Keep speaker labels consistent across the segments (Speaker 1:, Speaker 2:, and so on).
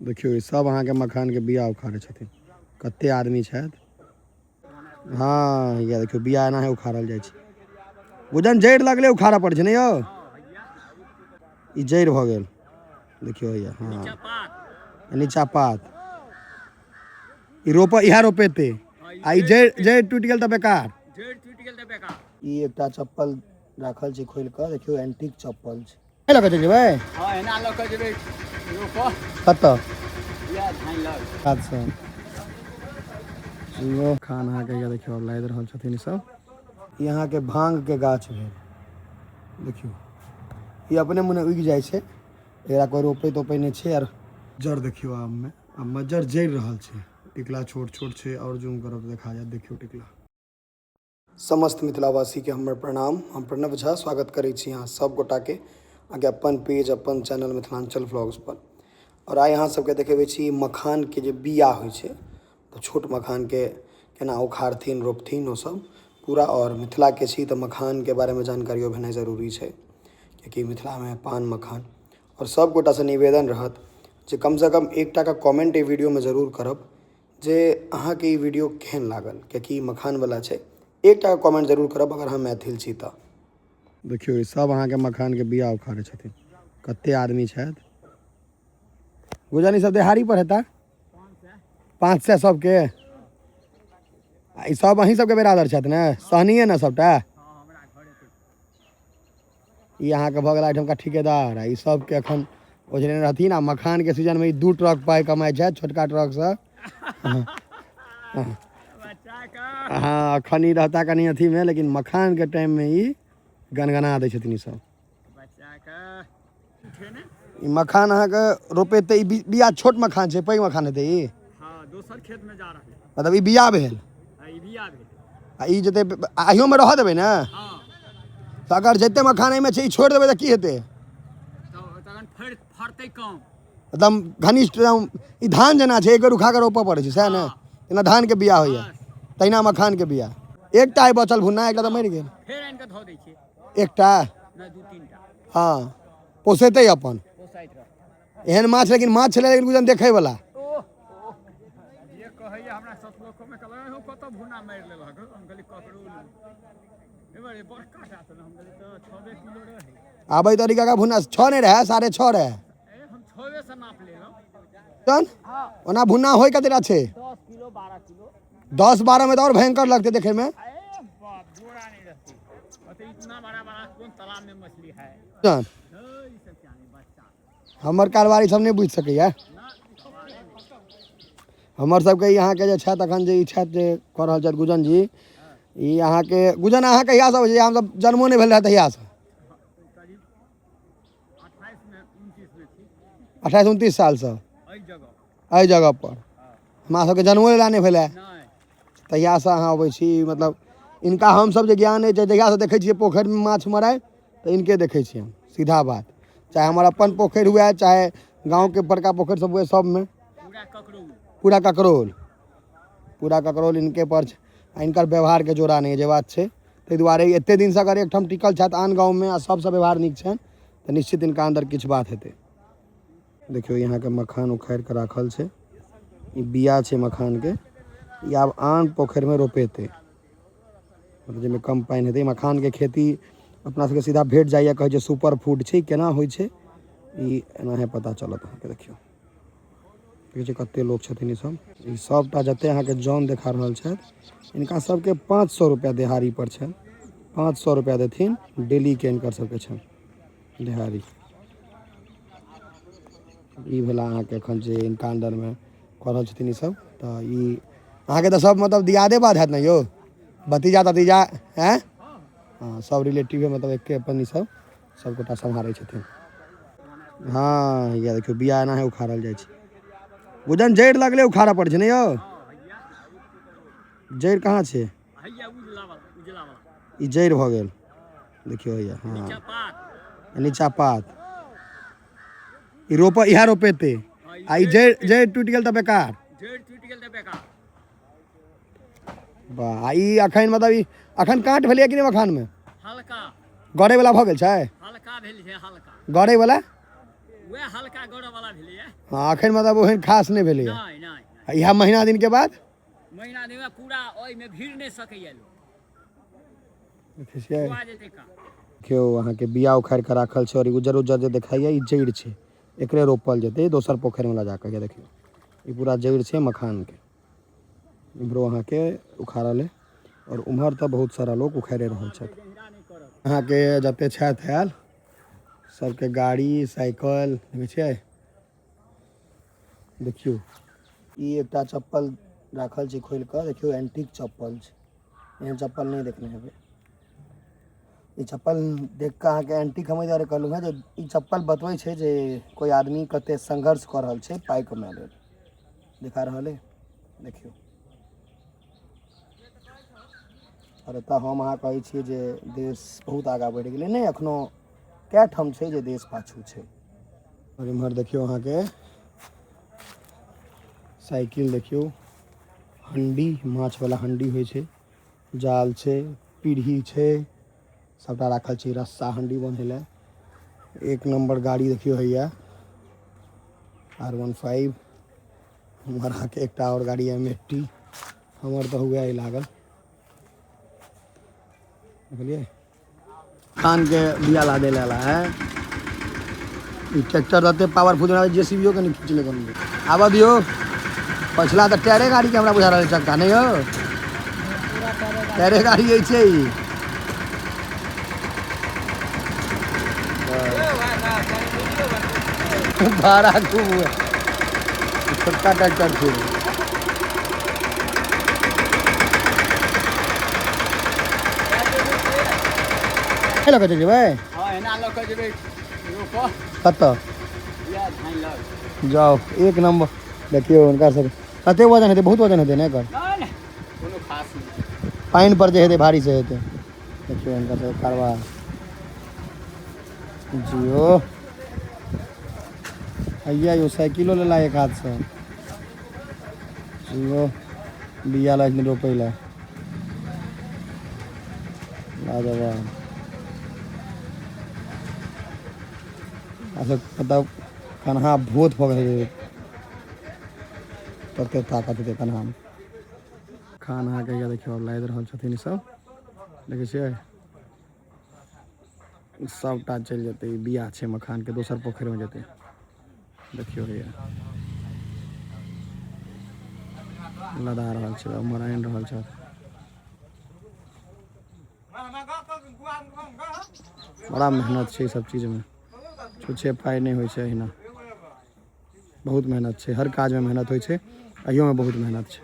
Speaker 1: देखियौ ई सब अहाँके मखानके बिया उखाड़ै छथिन। कते आदमी छथि। हँ, हैया देखियौ बिया एनाहे उखाड़ल जाइ छै। बुझन जड़ि लगले उखाड़ऽ पड़ै छै ने यौ। ई जड़ि भऽ गेल, देखियौ हैया। हँ, नीचा पात। ई रोप, इएह रोपेतै। आ ई जड़ि जड़ि टूटि गेल तऽ बेकार। ई एकटा चप्पल राखल छै खोलि कऽ, देखियौ एंटीक चप्पल छै। लऽ कऽ चलि जेबै?
Speaker 2: हँ, एना लऽ कऽ जेबै रोपऽ।
Speaker 1: कतऽ?
Speaker 2: इएह धान लग।
Speaker 1: अच्छा, इहो खान अहाँके हैया देखियौ लादि रहल छथिन ई सब। ई अहाँके भांगके गाछ भेल, देखियौ ई अपने मुने उगि जाइ छै, एकरा कोइ रोपै तोपै नहि छै। आर जड़ देखियौ आममे, आममे जड़ जड़ि रहल छै, टिकला छोट छोट छै। आओर जूम करब तऽ देखा जायत, देखियौ टिकला। समस्त मिथिलावासीके हमर प्रणाम। हम प्रणव झा स्वागत करै छी अहाँ सब गोटाके अहाँके अपन पेज, अपन चैनल मिथिलाञ्चल व्लॉग्स पर। आओर आइ अहाँ सबके देखेबै छी मखानके जे बिया होइ छै, तऽ छोट मखानके केना उखाड़थिन, रोपथिन, ओ सब पूरा। आओर मिथिलाके छी तऽ मखानके बारेमे जानकारियो भेनाइ जरूरी छै, कियाकि मिथिलामे पान मखान। आओर सब गोटासँ निवेदन रहत जे कमसँ कम एकटाके कमेंट एहि वीडियोमे जरूर करब जे अहाँके ई वीडियो केहन लागल, कियाकि ई मखानवला छै। एकटा कमेंट जरूर करब अगर अहाँ मैथिल छी तऽ। देखियौ ई सब अहाँके मखानके बिया उखाड़ै छथिन। कते आदमी छथि। गुजन, ई सब देहाड़ी पर हेता? 500 सबके। आ ई सब अहीं सबके बेरादर छथि ने, सहनिये ने सबटा? ई अहाँके भऽ गेल एहिठामका ठिकेदार, आ ई सबके एखन ओझरेने रहथिन। आ मखानके सीजनमे ई 2 ट्रक पाइ कमाइ छथि छोटका ट्रकसँ। हँ, एखन ई रहता कनि अथीमे, लेकिन मखानके टाइममे ई गनगना दै छथिन ई सब। ई मखान अहाँके रोपेतै। ई बिया छोट मखान छै, पैघ मखान हेतै ई?
Speaker 2: दोसर खेत में जा रहल।
Speaker 1: मतलब ई बिया भेल?
Speaker 2: ई बिया भेल।
Speaker 1: आ ई जते अहियोमे रहऽ देबै ने? तऽ अगर जते मखान एहिमे छै ई छोड़ि देबै तऽ की हेतै?
Speaker 2: तखन फड़तै कम।
Speaker 1: एकदम घनिष्ठ एकदम। ई धान जेना छै, एक बेर उखा कऽ रोपऽ पड़ै छै, सएह ने? जेना धानके बिया होइए तहिना मखानके बिया। एकटा आइ बचल भुन्ना, एकटा तऽ मरि गेल।
Speaker 2: फेर आनि कऽ धऽ दै छियै।
Speaker 1: एकटा?
Speaker 2: नहि, 2 3टा।
Speaker 1: हँ, पोसेतै अपन।
Speaker 2: पोसैत रहतै।
Speaker 1: एहन माछ, लेकिन माछ छलै, लेकिन बुझन देखैवला।
Speaker 2: जे कहैया हमरा सतलोकोमे कहलक हो, कतऽ भुना मारि लेलक? हम कहली ककरो बड़ काटा। हम कहली तऽ 6 किलो रहै।
Speaker 1: आबै तरीका का भुन्ना 6 नहि रहै, 6.5 रहै।
Speaker 2: हम 6 से नाप लेलहुँ।
Speaker 1: तहन ओना भुन्ना होइ कतेटा छै?
Speaker 2: 10 किलो, 12 किलो।
Speaker 1: 10 12 में तऽ आओर भयंकर लगतै देखैमे।
Speaker 2: बाप, बोरा नहीं रहती। इतना बड़ा बड़ा कोन तालाब में मछली है?
Speaker 1: तहन हमर कारोबारी सब नहि बुझि सकैया। हमर सबके अहाँके जे छथि अखन जे ई छथि जे कऽ रहल छथि गुजन जी, ई अहाँके गुजन अहाँ कहियासँ अबै छै? हमसब जन्मो नहि भेल रहए तहियासँ। 28 29 सालसँ एहि जगह पर। हमरा सबके जन्मो लेला नहि भेलै तहियासँ अहाँ अबै छी। मतलब इनका हमसब जे ज्ञान अछि, जहियासँ देखै छियै पोखरिमे माछ मराइ तऽ इनके देखै छियै हम, सीधा बात। चाहे हमर अपन पोखरि हुए, चाहे गाँवके बड़का पोखरि सब हुए, सबमे पूरा ककरोल, पूरा ककरोल इनके पर छै। आ इनकर व्यवहारके जोड़ा नहि जे बात छै, ताहि दुआरे एते दिनसँ अगर एकठाम टिकल छथि आन गाँवमे आ सबसँ व्यवहार नीक छनि तऽ निश्चित इनका अन्दर किछु बात हेतै। देखियौ यहाँके मखान उखाड़ि कऽ राखल छै। ई बिया छै मखानके, ई आब आन पोखरिमे रोपेतै, मतलब जाहिमे कम पानि हेतै। मखानके खेती अपना सबके सीधा भेट जाइए, कहै छै सुपर फूड छै। केना होइ छै ई एनाहे पता चलत अहाँके। देखियौ, देखै छियै कते लोक छथिन। ई सब, ई सबटा जते अहाँके जन देखा रहल छथि, इनका सबके 500 रुपैआ देहाड़ी पर छनि। 500 रुपैआ देथिन डेलीके, इनकर सबके छनि देहाड़ी। ई भेला अहाँके एखन जे इनका अंडरमे कऽ रहल छथिन ई सब। तऽ ई अहाँके तऽ सब मतलब दियादे बात हैत ने यौ? भतीजा ततीजा? हैं, हँ, सब रिलेटिवे, मतलब एके अपन ई सब सबगोटा सम्हारै छथिन। हँ, हैया देखियौ बिया एनाहे उखाड़ल जाइ छै। बुझन जड़ि लगले उखाड़ऽ पड़ै छै ने यौ? जड़ि कहाँ छै? ई जड़ि भऽ गेल, देखियौ हैया। हँ, नीचा पात। ई रोप, इएह रोपेतै। आ ई जड़ि जड़ि टूटि गेल तऽ बेकार। वाह, आ ई अखन मतलब ई अखन काँट भेलैए कि नहि मखानमे?
Speaker 2: हल्का
Speaker 1: गड़ैवला भऽ गेल छै?
Speaker 2: हल्का भेल छै, हल्का
Speaker 1: गड़ैवला।
Speaker 2: वएह हल्का गड़ै वाला भेलैए।
Speaker 1: हँ, एखन मतलब ओहन खास नहि भेलैए।
Speaker 2: नहि नहि नहि।
Speaker 1: इएह महीना दिनके बाद,
Speaker 2: महीना दिनमे पूरा ओहिमे भीड़ नहि सकैए लोक।
Speaker 1: देखै छियै।
Speaker 2: खुआ जेतै काम।
Speaker 1: देखियौ, अहाँके बिया उखाड़ि कऽ राखल छै आओर ई उज्जर उज्जर जे देखाइए ई जड़ि छै, एकरे रोपल जेतै दोसर पोखरिमे लऽ जाकऽ। ये देखियौ, ई पूरा जड़ि छै मखानके। इम्हरो अहाँके उखाड़ल है आओर उम्हर तऽ बहुत सारा लोक उखाड़ि रहल छथि। अहाँके जते छथि आयल सबके गाड़ी साइकिल देखै छियै। देखियौ, ई एकटा चप्पल राखल छै खोलि कऽ। देखियौ, एंटीक चप्पल छै, एहन चप्पल नहि देखने हेबै। ई चप्पल देख कऽ अहाँके एंटीक हम एहि दुआरे कहलहुँ हेँ जे ई चप्पल बतबै छै जे कोइ आदमी कते संघर्ष कऽ रहल छै पाइ कमाय लेल। देखा रहल अइ, देखियौ। आओर एतऽ हम अहाँ कहै छियै जे देश बहुत आगाँ बढ़ि गेलै, नहि, एखनो कए ठाम छै जे देश पाछू छै। आओर इम्हर देखियौ, अहाँके साइकिल देखियौ, हण्डी, माछवला हण्डी होइ छै, जाल छै, पीढ़ी छै, सबटा राखल छै रस्सा हण्डी बन्है लए। एक नम्बर गाड़ी देखियौ हैया R15। उम्हर अहाँके एकटा आओर गाड़ी MAT। हमर तऽ हुए अइ लागल, देखलियै। खान के बिया लादे ला है ई ट्रैक्टर, रहते पावरफुल जेसीबीओ के नहीं खींचले कोनो। आबऽ दियौ। पछिला तऽ टायरे गाड़ी के हमरा बुझा रहल चक्का नहीं हो, टायरे गाड़ी अछि ई। भाड़ा खूब हुए, छोटका ट्रैक्टर छै। लऽ कऽ चलि जेबै?
Speaker 2: हँ, एना लऽ कऽ जेबै रोपऽ।
Speaker 1: कतऽ?
Speaker 2: इएह धान लग।
Speaker 1: जाउ, एक नम्बर। देखियौ, हुनका सब कते वजन हेतै? बहुत वजन हेतै ने एकर?
Speaker 2: नहि नहि, कोनो खास नहि।
Speaker 1: पानि पर जे हेतै भारी से हेतै। देखियौ हुनका सब कारबार। जियो हैया यो साइकिलो लेला एक हाथ से। जियो बिया लागि रोपै ला, लाजवाब। अच्छा, मतलब कन्हा भूत भऽ गेल, तते ताकत हेतै कन्हामे। खान अहाँके हैया देखियौ लादि रहल छथिन। ई सब देखै छियै, सबटा चलि जेतै। ई बिया छै मखानके, दोसर पोखरिमे जेतै। देखियौ, हैया लदा रहल छै, उम्हर आनि रहल छथि। बड़ा मेहनत छै ई सब चीजमे, छुच्छे पाइ नहि होइ छै एहिना। बहुत मेहनत छै, हर काजमे मेहनत होइ छै, अहियोमे बहुत मेहनत छै।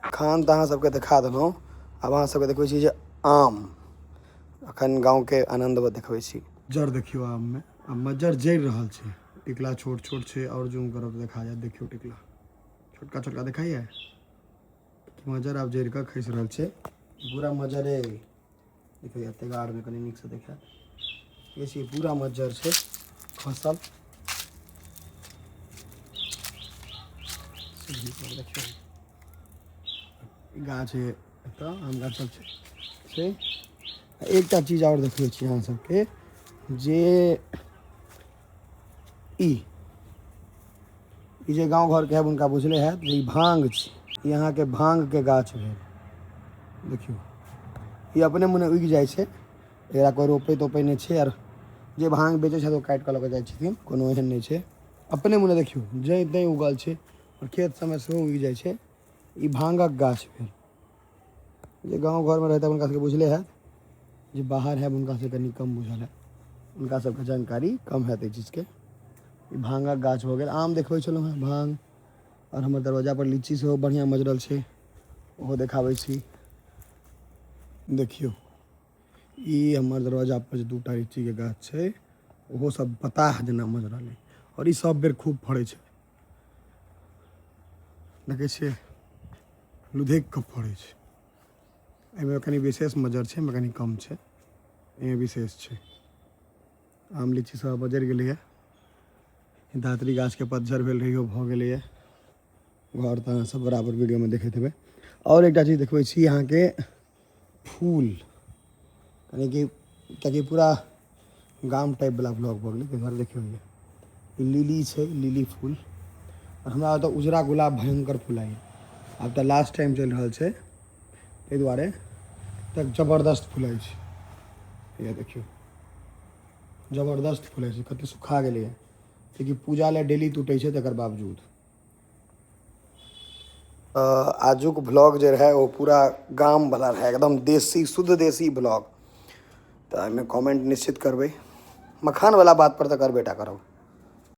Speaker 1: खान तऽ अहाँ सबके देखा देलहुँ, आब अहाँ सबके देखबै छी जे आम अखन गाँवके आनन्द देखबै छी। जड़ देखियौ आममे, आममे जड़ जरि रहल छै, टिकला छोट छोट छै। आओर जूम करब तऽ देखा जायत। देखियौ, टिकला छोटका छोटका देखाइए कि मजर आब जरि कऽ खसि रहल छै पूरा मजरे। देखियौ, एतेक आड़मे कनि नीकसँ देखायत। ये छै, पूरा मज्जर छै खसल। देखियौ, गाछ है एतऽ, आम गाछ सब छै छै। एकटा चीज आओर देखबै छी अहाँ सबके जे ई ई जे गाँव घरके है हुनका बुझले हैत जे ई भांग छै। ई अहाँके भांगके गाछ भेल। देखियौ, ई अपने मुने उगि जाइ छै, एकरा कोइ रोपै तोपै नहि छै। आर जे भांग बेचै छथि ओ काटि कऽ लऽ कऽ जाइ छथिन, कोनो एहन नहि छै। अपने मुने देखियौ जैं तैं उगल छै आओर खेत सबमे सेहो उगि जाइ छै। ई भांगक गाछ भेल। जे गाँव घरमे रहतै हुनका सबके बुझले हैत, जे बाहर है हुनका सबके कनि कम बुझल हैत, हुनका सबके जानकारी कम हैत एहि चीजके। ई भांगक गाछ भऽ गेल। आम देखबै छलहुँ हेँ, भांग, आओर हमर दरवाजा पर लीची सेहो बढ़िआँ मजरल छै, ओहो देखाबै छी। देखियौ, ई हमर दरवाजा पर जे दूटा लीचीके गाछ छै, ओहो सब बताह जेना मजरल अइ आओर ई सब बेर खूब फड़ै छै। देखै छियै, लुधकि कऽ फड़ै छै। एहिमे कनि विशेष मजर छै, एहिमे कनि कम छै, एहिमे विशेष छै। आम लीची सब बजरि गेलैए। धात्री गाछके पतझड़ भेल रहै, भऽ गेलैए। घर तऽ अहाँ सब बराबर वीडियोमे देखैत हेबै। आओर एकटा चीज देखबै छी अहाँके, फूल। यानी कि कियाकि पूरा गाम टाइप वाला ब्लॉग भऽ गेलै, ताहि दुआरे देखियौ, ई लिली छै, लिली फूल। आओर हमरा ओतऽ उजरा गुलाब भयङ्कर फुलाइए। आब तऽ लास्ट टाइम चलि रहल छै, ताहि दुआरे तऽ जबरदस्त फुलाइ छै। हैया देखियौ, जबरदस्त फुलाइ छै। कते सुखा गेलैए, लेकिन पूजा लए डेली टूटै छै तकर बावजूद। आजुक ब्लॉग जे रहै ओ पूरा गामवला रहै, एकदम देसी, शुद्ध देसी ब्लॉग। तऽ एहिमे कमेंट निश्चित करबै, मखानवला बात पर तऽ करबे टा करब।